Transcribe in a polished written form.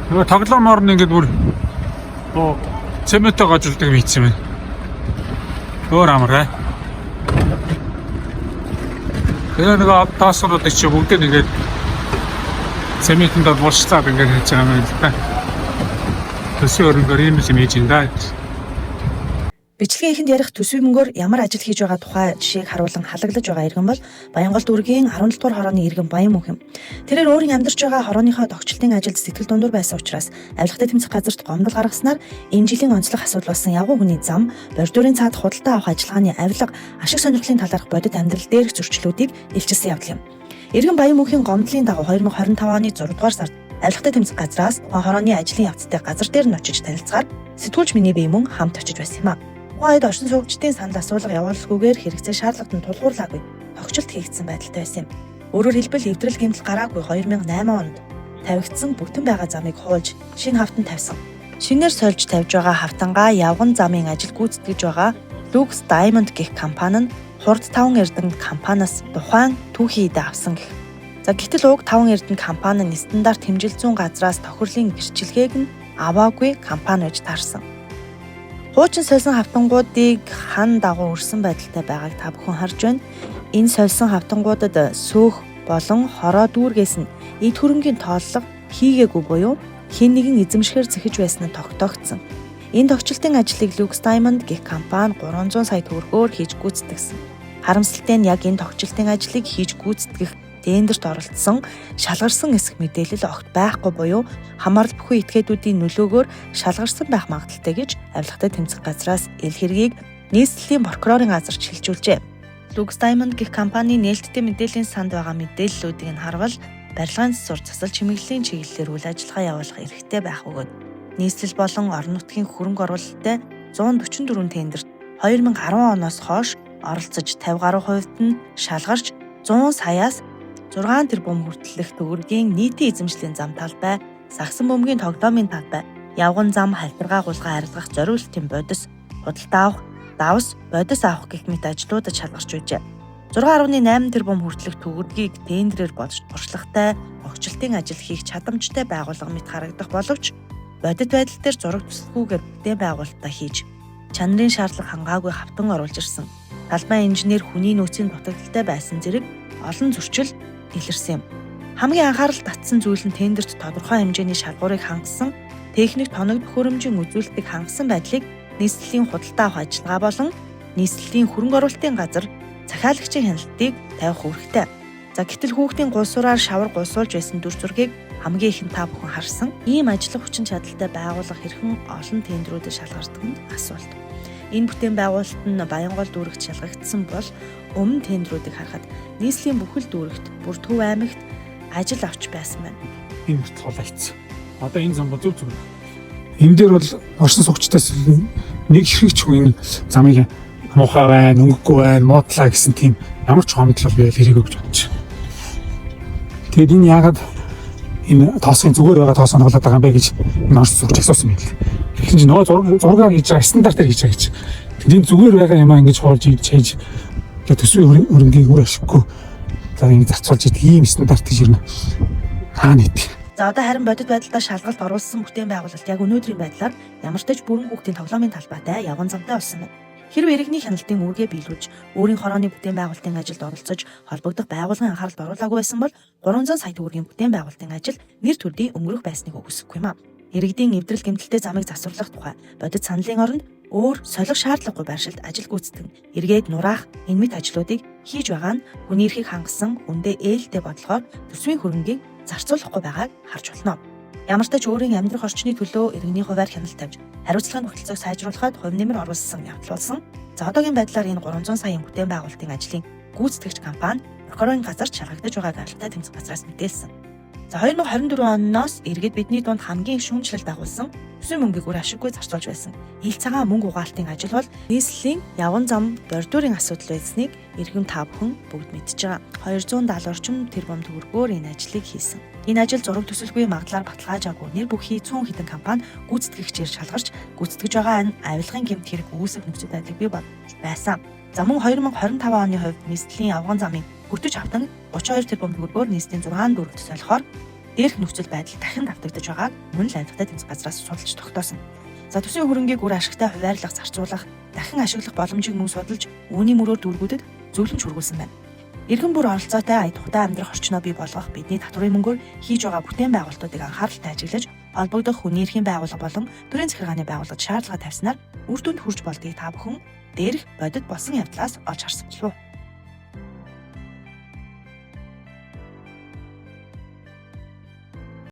Нөгөө тоглоомоор нь ингээд бүр цементэ гожулдаг юм хийсэн юм. Өөр амар аа. Тэгээ нөгөө тоосруудыг чи бүгдийг ингээд цементэнд булшлаад ингээд хийж байгаа юм л да. Төсвийн өрөнгөөр ийм юм хийж ин да. Бичлэгийн эхэнд ярих төсвийн мөнгөөр ямар ажил хийж байгаа тухай жишээг харуулан халаглаж байгаа иргэн бол Баянгол дүүргийн 17 дугаар хорооны иргэн Баян мөнх юм. Тэрээр өөрийн амьдарч байгаа хорооныхоо тогтчлтын ажилд сэтгэл дундуур байсан учраас авилгатай тэмцэх газарт гомдол гаргаснаар энэ жилийн онцлог асуудал болсон явган хүний зам, бордюрын цаад худалдаа авах ажиллагааны авилга, ашиг сонирхлын талаарх бодит амьдрал дээрх зөрчлүүдийг илчилсэн явдал юм. Иргэн Баян мөнхийн гомдлын дагуу 2025 оны 6 дугаар сард авилгатай тэмцэх газраас тухайн хорооны ажлын явцтай газар дээр нь очиж танилцгаар сэтгүүлч миний бие мөн хамт очиж байсан юм а. Тухайн үед оршин суугчдын санал асуулга явуулалгүйгээр хэрэгцээ шаардлагад нь тулгуурлаагүй тогтчлт хийгдсэн байдалтай байсан юм. Өөрөөр хэлбэл эвдрэл гэмтэл гараагүй 2008 онд тавигдсан бүтэн байгаа замыг хуулж шинэ хавтан тавьсан. Шинээр сольж тавьж байгаа хавтангаа явган замын ажил гүйцэтгэж байгаа Lux Diamond гэх компани нь Хурд таван эрдэнэ компаниас тухайн түүхий эдэ авсан гэх. За гэтэл уг таван эрдэнэ компани нь стандарт хэмжил зүүн газраас тохирлын гэрчилгээг нь аваагүй компани байж таарсан. Хуучин сольсон хавтангуудыг хан дагуу өрсөн байдалтай байгааг та бүхэн харж байна. Энэ сольсон хавтангуудад сөөх болон хороо дүүргээс нь эд хөрөнгийн тооллого хийгээгүй буюу хэн нэгэн эзэмшихээр зэхэж байсан нь тогтоогдсон. Энэ тогтчлтын ажлыг Lux Diamond гэх компани 300 сая төгрөгөөр хийж гүйцэтгэсэн. Харамсалтай нь яг энэ тогтчлтын ажлыг хийж гүйцэтгэх тендерт оролцсон шалгарсан эсэх мэдээлэл огт байхгүй буюу хамаарал бүхий этгээдүүдийн нөлөөгөөр шалгарсан байх магадлалтай гэж авилгатай тэмцэх газраас эл хэргийг нийслэлийн прокурорын газарт шилжүүлжээ. Lux Diamond гэх компани нээлттэй мэдээллийн санд байгаа мэдээллүүдийг нь харвал барилгын засвар засал чимэглэлийн чиглэлээр үйл ажиллагаа явуулах эрхтэй байх бөгөөд нийслэл болон орон нутгийн хөрөнгө оруулалттай 144 тендерт 2010 оноос хойш оролцож 50 гаруй хувьд нь шалгарч 100 саяас 6 тэрбум хүртэлх төгрөгийн нийтийн эзэмшлийн зам талбай, сагсан бөмбөгийн тоглоомын талбай, явган зам, халтаргаа гулгай арилгах зориултын бодис, худалдаа авах, давс, бодис авах гэх мэт ажлуудад шалгарч байжээ. 6.8 тэрбум хүртэлх төгрөгийг тендерээр бодож туршлагатай огчлтын ажил хийх чадамжтай байгууллага мэт харагдах боловч бодит байдал дээр зураг төсөлгүйгээр бүтээн байгуулалтаа хийж чанарын шаардлага хангаагүй хавтан оруулж ирсэн. Талбай инженер хүний нөөцийн дутагдaltaй байсан зэрэг олон зөрчил илэрсэн юм. Хамгийн анхаарал татсан зүйл нь тендерт тодорхой хэмжээний шалгуурыг хангасан техник тоног төхөөрөмжийн үзүүлэлтийг хангасан байдлыг нийслэлийн худалдаа авах ажиллагаа болон нийслэлийн хөрөнгө оруулалтын газар захиалагчийн хяналтыг тавих үүрэгтэй. За гэтэл хүүхдийн гулсуураар шавар гулсуулж байсан дүр зургийг хамгийн ихэнд та бүхэн харсан. Ийм ажиллах хүчин чадалтай байгууллага хэрхэн олон тендерүүдэд шалгардаг нь асуулт. Энэ бүтээн байгуулалт нь Баянгол дүүрэгт шалгагдсан бол өмнө тендерүүдийг харахад нийслэлийн бүхэл дүүрэгт бүр Төв аймагт ажил авч байсан байна. Энэ хүртэл хулайцсан. Одоо энэ зам бол зөв зөв. Энэ дээр бол оршин суугчдаас нэг хэрэг ч хүн энэ замыг муухай байна, өнгөгүй байна, муудлаа гэсэн тийм ямар ч гомдол би хэрэг өгч бодож. Тэгээд энэ яагаад энэ тоосын зүгээр байгаа тоос оноглоод байгаа юм бэ гэж энэ оршин суугч асуусан юм л. Тэгэхээр чи нөгөө зургаар хийж байгаа стандартаар хийж байгаа гэж. Тэгээд энэ зүгээр байгаа юм аа ингэж хуулж хийж чийж тэгээд төсвийн хөрөнгийг үр ашиггүй за ингэ зарцуулж идэг ийм стандарт гэж ирнэ. Хаана идэг. За одоо харин бодит байдлаа шалгалт оруулсан бүтээн байгуулалт яг өнөөдрийн байдлаар ямар ч тач бүрэн хүүхдийн тоглоомын талбайтай явган замтай болсон байна. Хэрвээ иргэний хяналтын үүргээ биелүүлж, өөрийн хорооны бүтээн байгуулалтын ажилд оролцож, холбогдох байгууллагын анхааралд оруулаагүй байсан бол 300 сая төгрөгийн бүтээн байгуулалтын ажил нэр төрдий өнгөрөх байсныг үгүйсэхгүй юм а. Иргэдийн эвдрэл гэмтэлтэй замыг засварлах тухай бодит саналын оронд өөр солих шаардлагагүй байршилд ажил гүйцэтгэн, эргээд нураах энэ мэт ажлуудыг хийж байгаа нь хүний эрхийг хангасан хүндээ ээлтэй бодлогоор төсвийн хөрөнгийг зарцуулахгүй байгааг харж болно. Ямар ч тач өөрийн амьдрах орчны төлөө иргэний хувиар хяналт тавьж, хариуцлагын тогтолцоог сайжруулахад хувь нэмэр оруулсан явдал болсон. За одоогийн байдлаар энэ 300 саяын бүтээн байгуулалтын ажлын гүйцэтгэгч компани прокурорын газарт шалгагдаж байгааг авилгатай тэмцэх газраас мэдээлсэн. За 2024 оноос иргэд бидний дунд хамгийн их шүүмжлэл дагуулсан төсвийн мөнгийг үр ашиггүй зарцуулж байсан. Ил цагаан мөнгө угаалтын ажил бол нийслэлийн явган зам бордюрын асуудал байсныг иргэн та бүхэн бүгд мэдж байгаа. 270 орчим тэрбум төгрөгөөр энэ ажлыг хийсэн. Энэ ажил зураг төсөлгүй магадлаар баталгаажаагүй нэр бүхий цөөн хэдэн компани гүйцэтгэгчээр шалгарч гүйцэтгэж байгаа энэ авилгын гэмт хэрэг үүсэх нөхцөл байдлыг бий болж байсан. За мөн 2025 оны хувьд нийслэлийн явган замын өртөж автан 32 тэрбум төгрөгөөр нийслэлийн 6 дүүрэгт солихоор дээрх нөхцөл байдал дахин давтагдаж байгааг мөн л авилгатай тэмцэх газраас судалж тогтоосон. За төсвийн хөрөнгийг үр ашигтай хуваарлах, зарцуулах, дахин ашиглах боломжийг мөн судалж, үүний мөрөөр дүүргүүдэд зөвлөмж хүргүүлсэн байна. Иргэн бүр оролцоотой ая тухтай амьдрах орчноо бий болгох бидний татварын мөнгөөр хийж байгаа бүтээн байгуулалтуудыг анхааралтай ажиглаж, холбогдох хүний эрхийн байгууллага болон төрийн захиргааны байгууллагад шаардлага тавьснаар үр дүнд хүрч болдгийг та бүхэн дээрх бодит болсон явдлаас олж харсан болов уу?